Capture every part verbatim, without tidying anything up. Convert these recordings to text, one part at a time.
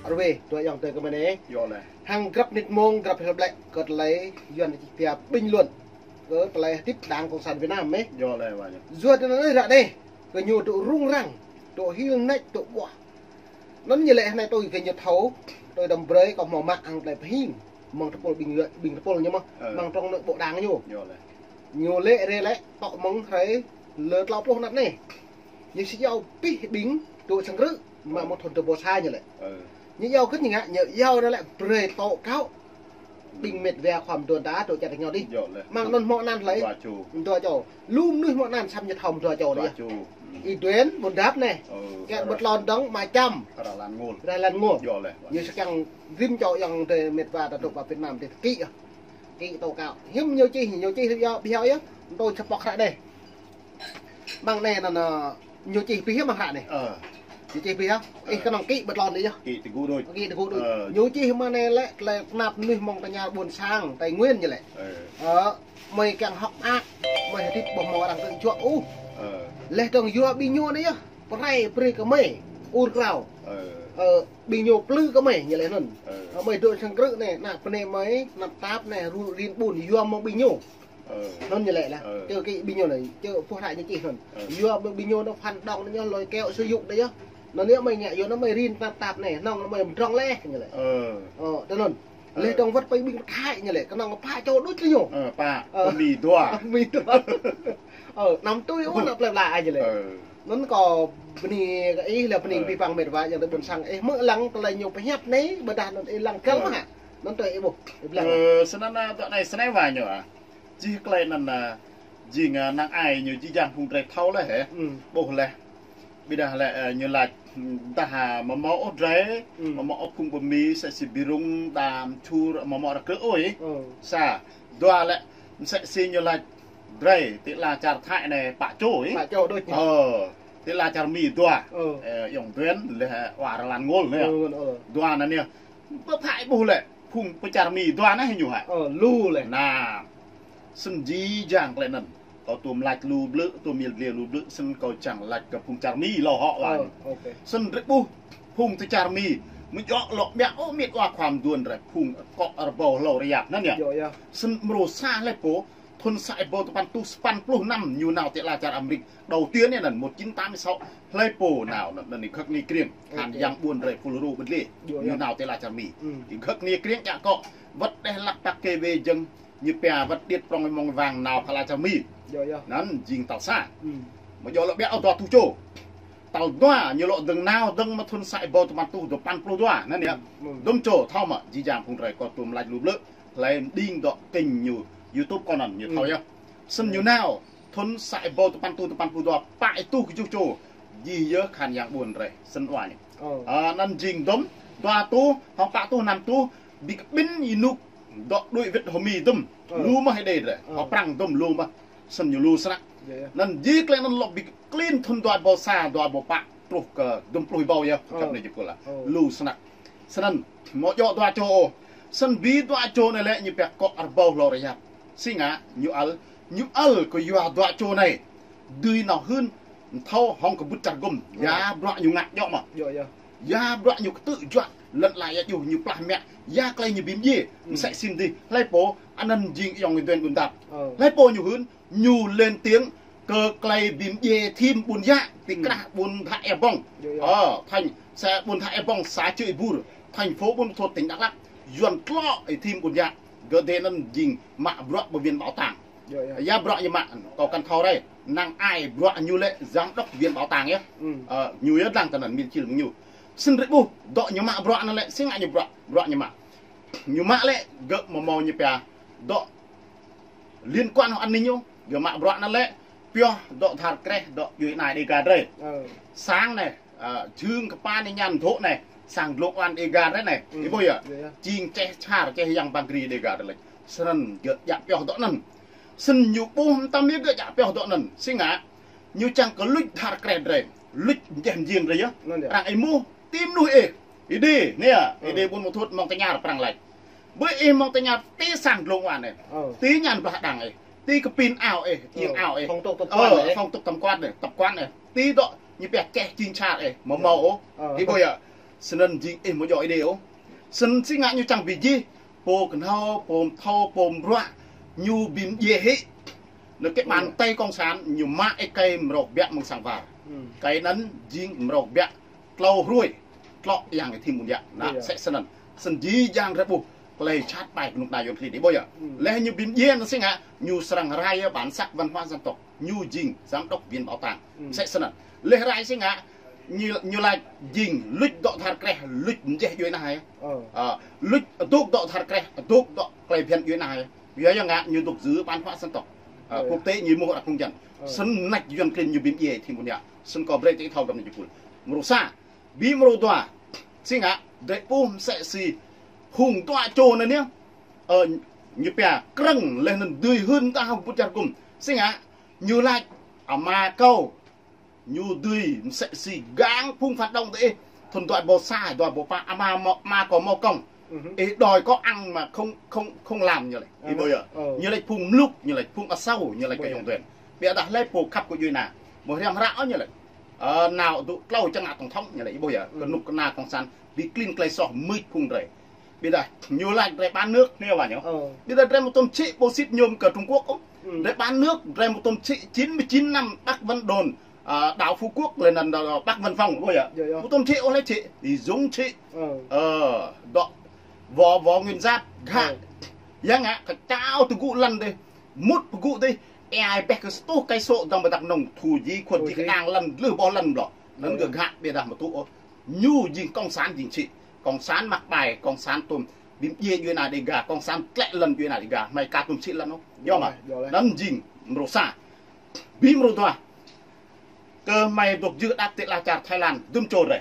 Rwê, dua ayŏng adei kơ mơ̆ng anei. Yơh leh. Hăng grăp mnĭt mông, grăp hil blĕ, kơ tơlơi Yuăn čih pia bình luận. Kơ tơlơi hdĭp Đảng Cộng sản Việt Nam mơh. Yơh leh, wa ñu. Yua tơlơi ră anei, kơ ñu dôk rŭng răng, dôk hil nač, dôk ƀuah. Anăn ñu lĕ hnei tui kơ ñu thâo, tui đăm brei kơ mâo mă hăng tơlơi pơhing. Mơ̆ng tơpul ƀing, ƀing tơpul ñu mơh, mơ̆ng trong nội bộ Đảng ñu. Yơh leh. Ñu lĕ rê lĕ, tŏ mơ̆ng hrơi lơ tlâo pluh anăp anei. Ñu si yâo pih ƀing dôk sang krư̆, mă mơ̆ng thŭn dua êbâo sa ñu lĕ. Ñu yâo kơ ñu ngă, ñu yâo anăn lĕ brei tŏ kâo. Ƀing mĕt wa khua mduôn ta dôk čar ñu dih. Yơh leh. Mơ̆ng anăn hmâo anăn lei. Dua čô. Dua čô. Lu mnuih hmâo anăn săm ñu thâo dua čô dih. Dua čô. Y Duen, Ƀuôn Dap anei. Kĕ ƀơ̆t lŏn dơ̆ng, Ama Čăm. Rah Lan Ngôl. Rah Lan Ngôl. Yơh leh. Ñu sơkăng rĭm čô ayŏng adei mĕt wa ta dôk ƀă Việt Nam dih kĭ. Kĭ tŏ kâo. Hiư̆m ñu čih, ñu čih yơh, ƀiă yơh. Mtô čăp pŏk hră dih. Mơ̆ng anei anăn, ñu čih pih yơh mơ̆ng hră anei. Ñu čih pih yơh. Ih knŏng kĭ ƀơ̆t lŏn dih yơh. Kĭ tơgŭ đuč. Kĭ tơgŭ đuč. Ñu čih mơ̆ng anei lĕ, tơlơi knap mnuih mơ̆ng tơña ƀuôn sang, Tây Nguyên ñu lĕ. Mơi kiăng hŏk mơak, mơi hdĭp ƀuh mâo arăng kơ juă ôh. Leh dơ̆ng yua ƀing ñu anei yơh. Prai, prai kơ mơi. Ur krao. Ƀing ñu plư kơ mơi, ñu lĕ anăn. Mơi dôk sang krư̆ anei, ană bơnai mơi, anăp tap anei, rŭ rin ƀun, yua mơ̆ng ƀing ñu. Anăn ñu lĕ lah. Čơ kĭ ƀing ñu lĕ, čơ pô hră ñu čih anăn. Yua mơ̆ng ƀing ñu anăn phản động anăn ñu lôi kéo sử dụng anei yơh. Anăn yơh mơi ngă yua anăn mơi rin tap tap anei, anăn mơi mdrŏng leh ñu lĕ. Ơ, tơ anăn. Leh dơ̆ng wăt pơ ƀing Thái ñu lĕ, knŏng pă čô đuč ñu. Ơ, pă, ơ, Mi dua. Mi dua. Ơ, năm tui ôh ană plei pla ai ñu lĕ. Anăn kâo bơni kơ ih leh bơni bi păng mĕt wa ayŏng adei ƀuôn sang ih mơ̆ lăng tơlơi ñu pơhiăp anei, ƀiădah anăn ih lăng kăl mơh hă. Anăn tui ih ƀuh, ih lăng. Ơ, snăn, a, dŏ anei snei wa ñu, a. Jih klei anăn, a, jing, a, năng ai ñu jih jang phung drei thâo leh hĕ. Ƀuh leh. Ƀiădah leh, a, ñu lač, dah, a, amâo mâo ôh drei, amâo mâo ôh phung bi mĭn, msĕ si Bi Rung, Đam, Čhur, amâo mâo arăng krư̆ ôh. Sa, dua leh, msĕ si ñu lač drei, ti ala čar Thái anei pă čô, ih. Pă čô đuč. Ơ, ti ala čar Mi dua. Ơ, ayŏng Duen, leh, wa Rah Lan Ngôl anei. Dua anăn yơh. Ƀơ Thái ƀuh leh, phung pơ čar Mi dua anei ñu hă. Ơ, lu leh. Nah, snăn jih jang klei anăn. Kâo tuôm lač lu blư̆, tuôm yăl dliê lu blư̆, snăn kâo čiăng lač kơ phung čar Mi lŏ hŏ wa. Snăn drei ƀuh, phung ti čar Mi, mjŏ lŏ ƀiă ôh mĭt wa khua mduôn drei, phung kŏ rơbâo hlô rơyap anăn yơh. Snăn mrô sa hlei pô, thŭn sa êbâo dua păn êtuh sa păn pluh năm ñu nao ti ala čar Amêrik. Đầu tiên anăn một chín tám sáu, hlei pô nao anăn, anăn ih ghơ̆k nia kriêng. Khan yang ƀuôn drei FULRO ƀơ̆t dliê. Ñu nao ti ala čar Mi. Ih ghơ̆k nia kriêng djă kŏ. Wăt đeh lăk pă kê wê jơ̆ng ñu pia wăt điêt prŏng mơ̆ng wang nao pă ala čar Mi. Anăn jing tal sa. Amâo djŏ lŏ ƀiă ôh dua êtuh čô. Tal dua ñu lŏ dơ̆ng nao dơ̆ng mơ̆ng thŭn sa êbâo dua păn êtuh dua păn pluh dua. Anăn yơh. Dŭm čô thâo mơh jih jang phung drei kâo tuôm lač lu blư̆. Hlei mđing dŏ kênh ñu YouTube kâo anăn ñu thâo yơh. Snăn ñu nao, thŭn sa êbâo dua păn êtuh dua păn pluh dua, pă êtuh kjuh čô. Jih yơh khan yang ƀuôn drei, snăn wa ñu. Ơ. A, anăn jing dŭm, dua êtuh, hŏng pă êtuh năm êtuh, bi kƀĭn ênuk dŏ đuĕ wĭt hŏng Mi dŭm. Ơ. Lu mơh êdei drei, hŏng Prăng dŭm lu mơh. Snăn ñu lu snăk. Anăn jih klei anăn lŏ bi klin thŭn dua êbâo sa, dua êbâo pă, truh kơ dŭm pluh êbâo yơh, kăp anei jih pul ah. Lu snăk. Snăn, amâo djŏ dua čô ôh. Snăn bi dua čô anei lĕ ñu pia kŏ rơbâo hlô rơyap. Si ngă, ñu ăl, ñu ăl kơ yua dua čô anei. Dưi nao hưn, mthâo hŏng kbŭt čar gŭm. Ya bruă ñu ngă djŏ mơh. Ya bruă ñu ktư̆ juă, lăn ala ya djuh ñu plah mă. Ya klei ñu bi mdjiê, msĕ si dih. Hlei pô, anăn jing ayŏng Y Duen Ƀuôn Dap. Hlei pô ñu hưn, ñu lên tiếng kơ klei bi mdjiê thim Ƀuôn Yă, ti krah Ƀuôn Thă Êa Bông. Ơ, thành, xã Ƀuôn Thă Êa Bông, xã Čư̆ Bur, thành phố Buôn Ma Thuột, tỉnh Đắk Lắk. Yuăn tlŏ ih thim Ƀuôn Yă. Gơ̆ dê anăn jing mă bruă ƀơ viện bảo tàng. Ya bruă ñu mă, kâo kăn thâo rei. Năng ai bruă ñu lĕ giám đốc viện bảo tàng yơh. Ơ, ñu yơh dlăng tơ anăn mĭn čil mơ̆ng ñu. Snăn drei ƀuh, dŏ ñu mă bruă anăn lĕ, si ngă ñu bruă, bruă ñu mă. Ñu mă lĕ, gơ̆ amâo mâo ñu pia, dŏ liên quan hŏng an ninh ôh, gơ̆ mă bruă anăn lĕ, pioh dŏ dhar kreh, dŏ djuê ana Đêga drei. Sang anei, a, jhưng kpan êñan dôk anei, sang dlông an Đêga drei anei. Ih ƀuh yơh, jing čeh čhar, čeh yang băng gri Đêga drei lĕ. Snăn gơ̆ djă pioh dŏ anăn. Snăn ñu ƀuh mtam yơh gơ̆ djă pioh dŏ anăn. Si ngă, ñu čiăng kơ luč dhar kreh drei, luč mjeh mjing drei yơh. Arăng êmuh, ti mnuih ih, Êđê, anei, Êđê Ƀuôn Ma Thuột Mông Tơñar Prăng lač. Ƀơi ih Mông Tơñar ti sang dlông an anei. Ti êñan blah đang ih. Ti kpin ao ih, iêng ao ih. Phong tục tập quán anei. Ti dŏ, ñu pia čeh čing čar ih, amâo mâo ôh. Ih ƀuh yơh. Snăn jing ih mâo djŏ êdi ôh. Snăn si ngă ñu čiăng bi jih, pô knhâo, pô mthâo, pô mbruă, ñu bi mdjiê hĕ. Nơ kĕ bàn tay cộng sản, ñu mă êkei mrâo biă mơ̆ng sang war. Êkei anăn jing mrâo biă tlâo hruê, tlŏ yang êthim ƀuôn yă. Nă, msĕ snăn. Snăn jih jang drei ƀuh klei jhat ƀai knŭk kna Yuăn klin ih ƀuh yơh. Leh ñu bi mdjiê anăn si ngă, ñu srăng rai bản sắc văn hóa dân tộc. Ñu jing giám đốc viện bảo tàng. Msĕ snăn. Leh rai si ngă, ñu, ñu lač jing luč dŏ dhar kreh, luč mjeh djuê ana yơh. Luč adôk dŏ dhar kreh, adôk dŏ klei bhiăn djuê ana yơh. Yua ya ngă ñu dôk giữ văn hóa dân tộc. Quốc tế ñu êmuh arăng công nhận. Snăn mnêč Yuăn klin ñu bi mdjiê êthim ƀuôn yă. Snăn kâo brei ti thâo găp ni jih pul. Mrô sa, bi mrô dua. Si ngă, drei ƀuh msĕ si hung dua čô anăn yơh. Ñu pia krơ̆ng leh anăn dưi hưn mta hŏng kbŭt čar gŭm. Si ngă, ñu lač ama kâo ñu dưi msĕ si gang phung phản động diih. Thŭn dua êbâo sa, dua êbâo pă, ama mâo, ama kâo mâo kŏng. Ih đòi có ăn mà không, không, không làm ñu lač. Ih ƀuh yơh. Ñu lač phung mluk, ñu lač phung asâo, ñu lač kơ ayŏng adei. Ƀiădah hlei pô khăp kơ djuê ana, mâo hriăm hră ôh ñu lač. Nao dŭ tlâo čiăng ngă tổng thống ñu lač, ih ƀuh yơh. Knŭk kna cộng sản bi klin klei soh mưč phung drei. Ƀiădah ñu lač drei bán nước, nê wa ñu. Ƀiădah drei mâo tuôm čhĭ bô xít nhôm kơ Trung Quốc ôh. Drei bán nước, drei mâo tuôm čhĭ chín mươi chín năm Bắc Vân Đồn, đảo Phú Quốc leh anăn Bắc Vân Phong, ƀuh yơh. Mâo tuôm čhĭ ôh leh čhĭ, ih dŭng čhĭ. Dŏ võ, võ nguyên giáp, ghă. Ya ngă, kčao tơgŭ lăn dih, mŭt pơgŭ dih, êa êbeh kơ sa êtuh cây số dơ̆ng ƀiădah knŏng thu jih, khuôn jih, kđang lăn, dlưh boh lăn bloh. Anăn gơ̆ ghă ƀiădah mâo tŭ ôh. Ñu jing cộng sản jing čhĭ. Cộng sản mă ƀai, cộng sản tuôm bi mdjiê djuê ana Đêga, cộng sản tlĕ lăn djuê ana Đêga, hmei ka tuôm čhĭ lăn ôh. Yơh mă. Anăn jing mrô sa. Bi mrô dua. Kơ hmei dôk jưh đăp ti ala čar Thái Lan, dŭm čô drei.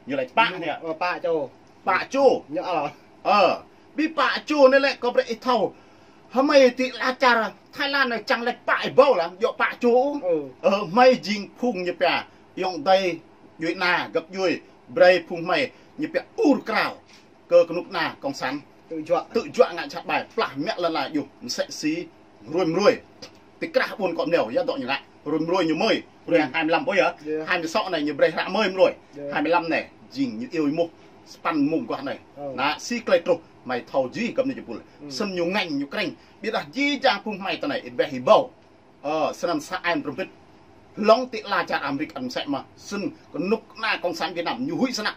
Ñu lač pă anei. Pă čô. Pă čô. Ơ, bi pă čô anei lĕ kâo brei ih thâo. Hmei ti ala čar Thái Lan anei čiăng lač pă êbâo lah, djŏ pă čô. Hmei jing phung ñu pia ayŏng adei djuê ana găp djuê, brei phung hmei ñu pia ur krao kơ knŭk kna cộng sản. Tơjuă ngă jhat ƀai, plah mă lăn ala djuh, msĕ si hruê mrâo. Ti krah ƀuôn kŏ mnêo, ya dŏ ñu ngă. Hruê mrâo ñu mơi, hruê hai mươi lăm ƀuh yơh. Hai mươi sáu anei ñu brei hră mơi mrâo. Hai mươi lăm anei, jing ñu iêu êmuh, sa păn mmông aguah anei. Nă, si klei truh, hmei thâo jih găp ni jih pul. Snăn ñu ngêñ, ñu krêñ. Ƀiădah jih jang phung hmei ti anei, êbeh êbâo. Snăn sa ai mrâo mbĭt. Hlŏng ti ala čar Amêrik ăt msĕ mơh. Snăn knŭk kna cộng sản Việt Nam ñu huĭ snăk.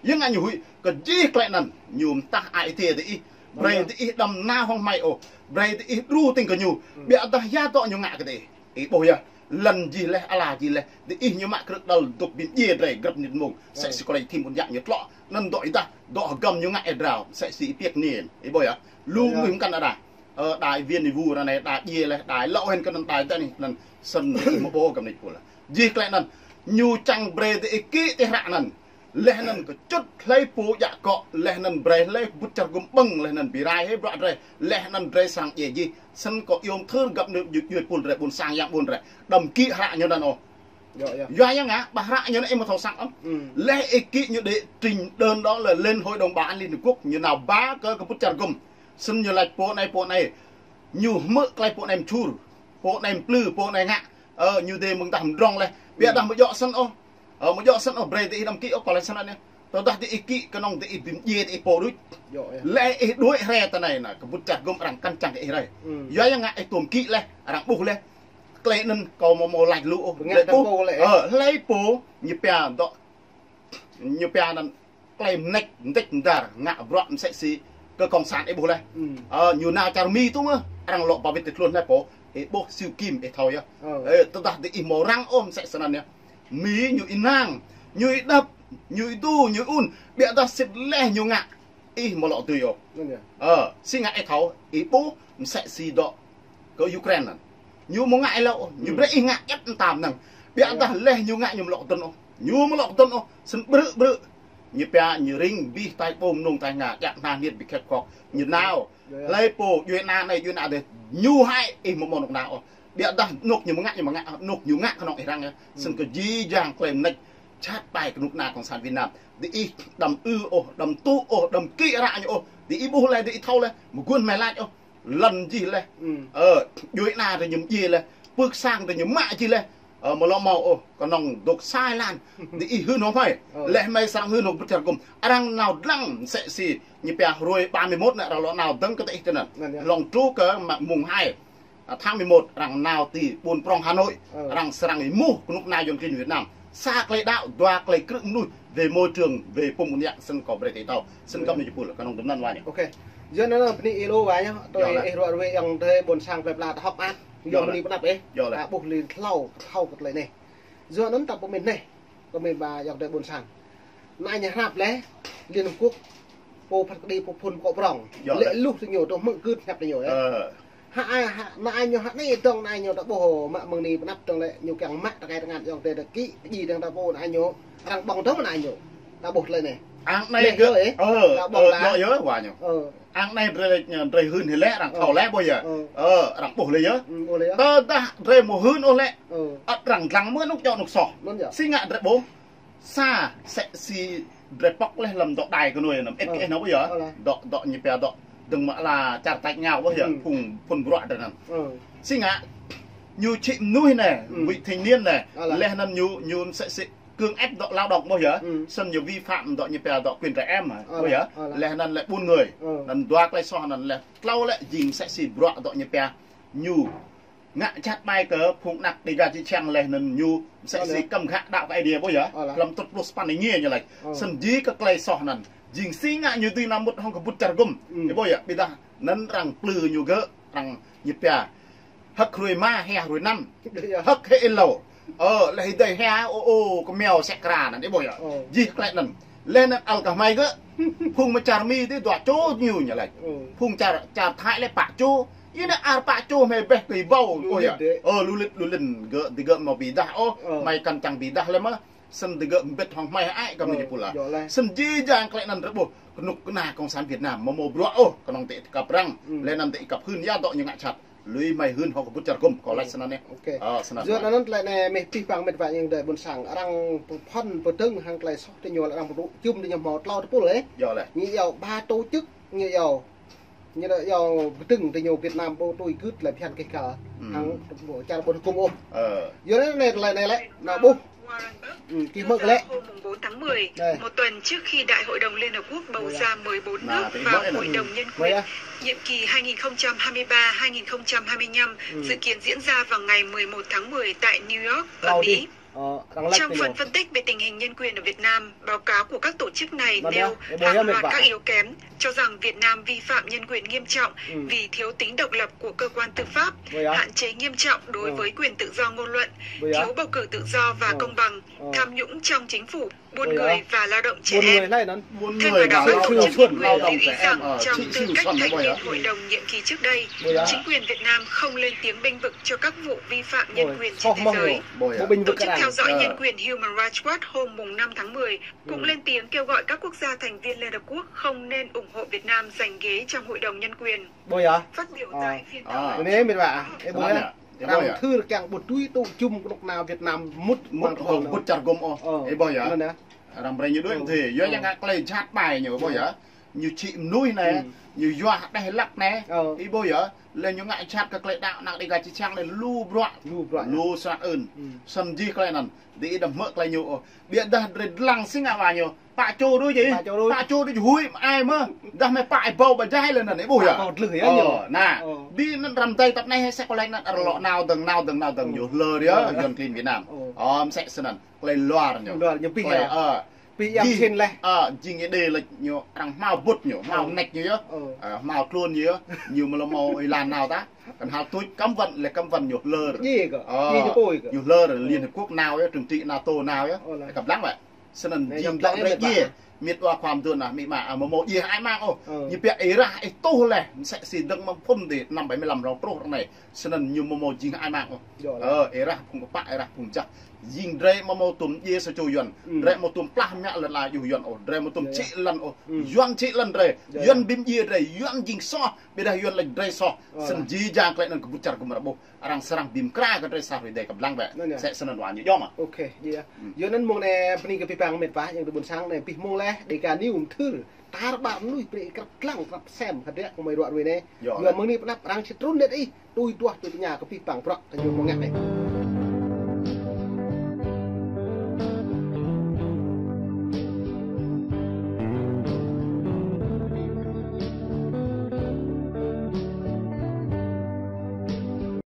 Ya ngă ñu huĭ, kơ jih klei anăn, ñu mtah ai tiê diih. Brei diih đăm nao hŏng hmei ôh. Brei diih đru tĭng kơ ñu. Ƀiădah ya dŏ ñu ngă kơ diih. Ih ƀuh yơh, lăn jih leh, ala jih leh. Diih ñu mă krư̆ đăl dôk bi mdjiê drei grăp mnĭt mmông. Msĕ si klei êthim ƀuôn yă ñu tlŏ. Anăn dŏ êdah, dŏ hgăm ñu ngă êa drao. Msĕ si ih piăk anei. Ih ƀuh yơh, lu mnuih mkăn êdah. Đai Viên Êwu ară anei, đai djiê leh, đai lŏ hĭn kơ anăn, đai dê anei, anăn snăn ih mâo ƀuh găp ni pul. Jih klei anăn, ñu čiăng brei diih kĭ ti hră anăn. Leh anăn kčŭt hlei pô djă kŏ, leh anăn brei hlei kbŭt čar gŭm ƀơ̆ng, leh anăn bi rai hĕ bruă drei, leh anăn drei srăng djiê jih. Snăn kâo iêu mthưr găp ni jih pul drei ƀuôn sang yang ƀuôn drei. Đăm kĭ hră ñu anăn ôh. Yua ya ngă, ƀă hră ñu anăn ih mâo thâo săng ôh. Leh ih kĭ ñu đĭ trình đơn đó là lên Hội đồng Bảo an Liên Hợp Quốc, ñu nao ba kơ kbŭt čar gŭm. Snăn ñu lač pô anei, pô anei. Ñu hmư̆ klei pô anei mčhur, pô anei mplư, pô anei ngă. Ñu dê mơ̆ng dah mdrŏng leh. Ƀiădah amâo djŏ snăn ôh. Amâo djŏ snăn ôh, brei diih đăm kĭ ôh, kâo lač snăn yơh. Tơdah diih kĭ knŏng diih bi mdjiê diih pô đuč. Leh ih đuĕ hriê ti anei nă, kbŭt čar gŭm arăng kăn čiăng kơ ih rai. Yua ya ngă ih tuôm kĭ leh, arăng ƀuh leh. Klei anăn kâo amâo mâo lač lu ôh. Hlei pô, ñu pia dŏ, ñu pia anăn klei mnêč, mdêč mdar, ngă bruă msĕ si kơ cộng sản ih ƀuh leh. Ñu nao čar Mi tŭ mơh, arăng lŏ ba wĭt ti tluôn hlei pô, ih ƀuh Siu Kim ih thâo yơh. Tơdah diih amâo răng ôh msĕ snăn yơh. Mi ñu ênang, ñu êđăp, ñu êdu, ñu ŭn, ƀiădah sĭt leh ñu ngă, ih amâo lŏ dưi ôh. Si ngă ih thâo, ih ƀuh msĕ si dŏ kơ Ukraine anăn. Ñu amâo ngă êlâo ôh, ñu brei ih ngă ĕp mtam năng. Ƀiădah leh ñu ngă ñu amâo lŏ kdơ̆ng ôh. Ñu amâo lŏ kdơ̆ng ôh, snăn ƀrư̆ ƀrư̆. Ñu pia ñu rĭng bi tač ƀô̆ mnông tač nga, djă knang hnĭt bi khĕp khŏk. Ñu nao. Hlei pô, djuê ana anei, djuê ana dih. Ñu hĕ ih amâo mâo anôk nao ôh. Ƀiădah anôk ñu amâo ngă, ñu amâo ngă, anôk ñu ngă knŏng ih răng yơh. Snăn kơ jih jang klei mnêč jhat ƀai knŭk kna cộng sản Việt Nam. Diih đăm ư ôh, đăm tŭ ôh, đăm kĭ hră ñu ôh. Diih ƀuh leh, diih thâo leh, amâo guôn hmei lač ôh. Lăn jih leh. Djuê ana drei ñu mdjiê leh. Pưk sang drei ñu mă jih leh. Ơ, amâo lŏ mâo ôh, knŏng dôk sa êlan. Diih hưn hŏng hmei. Ơ. Leh hmei srăng hưn hŏng kbŭt čar gŭm. Arăng nao dlăng msĕ si ñu pia hruê ba mươi mốt anei arăng lŏ nao dơ̆ng kơ diih tinăn. Anăn yơh. Hlŏng truh kơ mă-, mùng hai, à, tháng mười một, arăng nao ti ƀuôn prŏng Hà Nội. Ơ. Arăng srăng êmuh knŭk kna Yuăn klin Việt Nam. Sa klei đăo, dua klei krư̆ mnuih, về môi trường, về pŭm ŭn yă, snăn kâo brei ti tâo. Snăn kâo mni jipul, knŏng dŭm anăn wa ñu. Ok. Yua anăn bni êlâo wa ñu, tui ih ruă ruê ayŏng adei ƀuôn sang plei pla ta hŏk mơak. Yua mni pnăp ih. Yua leh. Ƀuh lin tlâo, tlâo kơ klei anei. Yua anăn ta pơmĭn anei. Kơ mĭn ba ayŏng adei ƀuôn sang. Anăn ñu hrăp leh, Liên Hợp Quốc, pô phat kđi, pô phŭn kŏ prŏng. Yua leh. Lĕ luh ti ñu, tơ hmư̆ gưt hnăp ti ñu, ơ. Ơ. Hă, a, hă, anăn ñu hă anei dơ̆ng anăn ñu ta ƀuh mă mơ̆ng ni pnăp dơ̆ng lĕ ñu kiăng mă ta kai tngan ayŏng adei ta kĭ, kđi dơ̆ng ta ƀuh anăn ñu. Arăng ƀơ̆ng dơ̆ng anăn ñu. Ta ƀuh klei anei. Ang anei leh gơ̆, yơh, ơ, ta ƀơ̆ng ơ, lah. Yơh, yơh, wa ñu. Ơ. Ang anei drei, drei hưn hĭ leh, arăng thâo leh, ƀuh yơh. Ơ. Ơ, arăng ƀuh leh yơh. Ơ, ƀuh leh yơh. Tơdah drei amâo hưn ôh lĕ. Ơ. Ăt arăng dlăng mơ̆ anôk djŏ anôk soh. Anăn yơh. Si ngă drei ƀuh. Sa, msĕ si drei pŏk leh hlăm dŏ đài kơ nuê anăn. Ơ. Ih nao ƀuh yơh. Ơ lah. Dŏ, dŏ ñu pia dŏ. Dơ̆ng mă la čar tač êngao ƀuh yơh. Phung, phung bruă drei anăn. Ơ. Si ngă. Ñu čhĭ mnuih anei, vị thành niên anei. Ơ lah. Leh anăn ñu, ñu msĕ si cưỡng ép dŏ lao động ƀuh yơh. Snăn ñu vi phạm dŏ ñu pia dŏ quyền trẻ em, ơ, ƀuh yơh. Ơ lah. Leh anăn lĕ buôn người. Ơ. Anăn dua klei soh anăn leh tlâo lĕ jing msĕ si bruă dŏ ñu pia. Ñu ngă jhat ƀai kơ phung anak Đêga čư̆ čhiăng leh anăn ñu msĕ si kăm ghă đăo kơ Aê Diê ƀuh yơh. Hlăm tŭt pluh sa păn êngiê ñu lač. Snăn jih kơ klei soh anăn. Jing si ngă ñu dưi nao mŭt hŏng kbŭt čar gŭm. Ƀuh yơh, ƀiădah anăn arăng plư ñu gơ̆, arăng ñu pia. Hơ̆k hruê êma, hia hruê anăn. Hơ̆k hĕ êlâo. Ơ, leh êdei hia, ô, ô, kmiao sek kra anăn, ih ƀuh yơh. Jih klei anăn. Leh anăn ăl kơ hmei gơ̆. Phung mơ̆ng čar Mi ti dua čô ñu ñu lač. Phung čar, čar Thái leh pă čô. Ih nao ar pă čô hmei bĕ kơ êbâo, ƀuh yơh. Ơ, lu lĭt, lu lĭn gơ̆, digơ̆ amâo bi êdah ôh, hmei kăn čiăng bi êdah leh mơh. Snăn digơ̆ mbĭt hŏng hmei ai kăm ni pula. Snăn jih jang klei anăn drei ƀuh. Knŭk kna Cộng sản Việt Nam amâo mâo bruă ôh, knŏng ti kăp arăng. Leh anăn ti kăp hưn ya dŏ ñu ngă jhat. Lui hmei hưn hŏng kbŭt čar gŭm, kâo lač snăn yơh. Ok. Ơ, snăn. Yua anăn tlei anei mih pih păng mĭt wa ayŏng adei ƀuôn sang. Arăng pơphŏn pơdơ̆ng hăng klei soh ti ñu leh arăng pơdŭ čŭm ti ñu mâo tlâo tơpul, ơ. Yua leh. Ñu yua ba tổ chức, ñu yua Ñu đã yua kdơ̆ng ti ñu Việt Nam ƀu tui gưt leh bhiăn kih kal. Hăng čar ƀuôn hgŭm ôh. Ơ. Yua anei, anei, anei leh, nao ƀuh. Kih mơ̆ leh. Hôm mùng bốn tháng mười, một tuần trước khi Đại hội đồng Liên Hợp Quốc bầu ra mười bốn nước vào Hội đồng Nhân quyền, nhiệm kỳ hai nghìn không trăm hai mươi ba hai nghìn không trăm hai mươi lăm, dự kiến diễn ra vào ngày mười một tháng mười tại New York ở Mỹ. Trong phần phân tích về tình hình nhân quyền ở Việt Nam, báo cáo của các tổ chức này nêu hàng loạt các yếu kém, cho rằng Việt Nam vi phạm nhân quyền nghiêm trọng vì thiếu tính độc lập của cơ quan tư pháp, hạn chế nghiêm trọng đối với quyền tự do ngôn luận, thiếu bầu cử tự do và công bằng, tham nhũng trong chính phủ, buôn người và lao động trẻ em. Thêm vào đó, tổ chức nhân quyền lưu ý rằng trong tư cách thành viên Hội đồng nhiệm kỳ trước đây, chính quyền Việt Nam không lên tiếng bênh vực cho các vụ vi phạm nhân quyền trên thế giới. Tổ chức theo dõi nhân quyền Human Rights Watch hôm mùng năm tháng mười cũng lên tiếng kêu gọi các quốc gia thành viên Liên Hợp Quốc không nên ủng hộ Việt Nam giành ghế trong Hội đồng Nhân quyền. Phát biểu tại phiên thảo luận, arăng thâo kiăng ƀu tui tŭ čŭm knŭk kna Việt Nam mŭt hŏng kbŭt čar gŭm ôh. Ih ƀuh yơh. Arăng brei ñu đuĕ mdê. Yua ya ngă klei jhat ƀai ñu ƀuh yơh. Ñu čhĭ mnuih anei, ñu yua hđeh lăk anei. Ih ƀuh yơh. Leh ñu ngă jhat kơ klei đăo anak Đêga čư̆ čhiăng anei lu bruă. Lu bruă. Lu snăk ưn. Snăn jih klei anăn. Diih đăm hmư̆ klei ñu ôh. Ƀiădah drei dlăng si ngă wa ñu. Pă čô đuĕ jih. Pă čô đuĕ. Pă čô đuĕ jih huĭ ai mơh. Dah hmei pă êbâo ƀa jai leh anăn ih ƀuh yơh. Pă êbâo dlưh yơh ñu. Ơ, anăn. Bi anăn răm dei tăp anei hĕ sĕ kâo lač anăn arăng lŏ nao dơ̆ng nao dơ̆ng nao dơ̆ng ñu hlơr yơh, Yuăn klin Việt Nam. Ơ, msĕ snăn. Klei luar ñu. Luar ñu pih klei, ơ. Pih yam jing, sin leh. Ơ, jing Êđê lač ñu arăng hmao bŭt ñu, hmao mnêč ñu yơh. Ơ, hmao tluôn ñu yơh. Ñu amâo lŏ mâo êlan nao tah. Knhal tuč cấm vận leh cấm vận ñu hlơr. Djiê kơ. Ơ, djiê ñu pui kơ. Ñu hlơr Liên Hợp Quốc nao yơh, trừng trị NATO nao yơh. Ơ, lah. Kăp dlăng leh. Snăn jing dŏ drei djiê. Mĭt wa khua mduôn ah, amĭ ama, amâo mâo djiê hơăi mang ôh. Ñu pia êrah ih tuh leh, msĕ si dơ̆ng mơ̆ng phŭn dih, năm bảy mươi lăm rŏng truh ară anei. Snăn ñu amâo mâo jing hơăi mang ôh. Ơ, êrah phung kpă, êrah phung jăk. Jing drei amâo mâo tuôm djiê sa čô Yuăn. Drei amâo tuôm plah mă lăn ala djuh Yuăn ôh. Drei amâo tuôm čhĭ lăn ôh. Yuăn čhĭ lăn drei. Yuăn bi mdjiê drei. Yuăn jing soh. Ƀiădah Yuăn lač drei soh. Snăn jih jang klei anăn kbŭt čar gŭm arăng ƀuh. Arăng srăng bi mkra kơ drei sa hruê dih kăp dlăng wĕ. Msĕ snăn wa ñu djŏ mơh. Ok, djiê. Yua anăn mơ̆ng anei bni kơ pih păng mĭt wa ayŏng adei ƀuôn sang anei pih mơ̆ng leh Dega News mthưr. Tar ƀar mnuih brei kăp dlăng kăp sem hơdră kơ mơi ruă ruê anei. Yua mơ̆ng anei pnăp arăng či trŭn net ih. Tui duah tui tña kơ pih păng bruă kơ ñu mơ̆ng anei.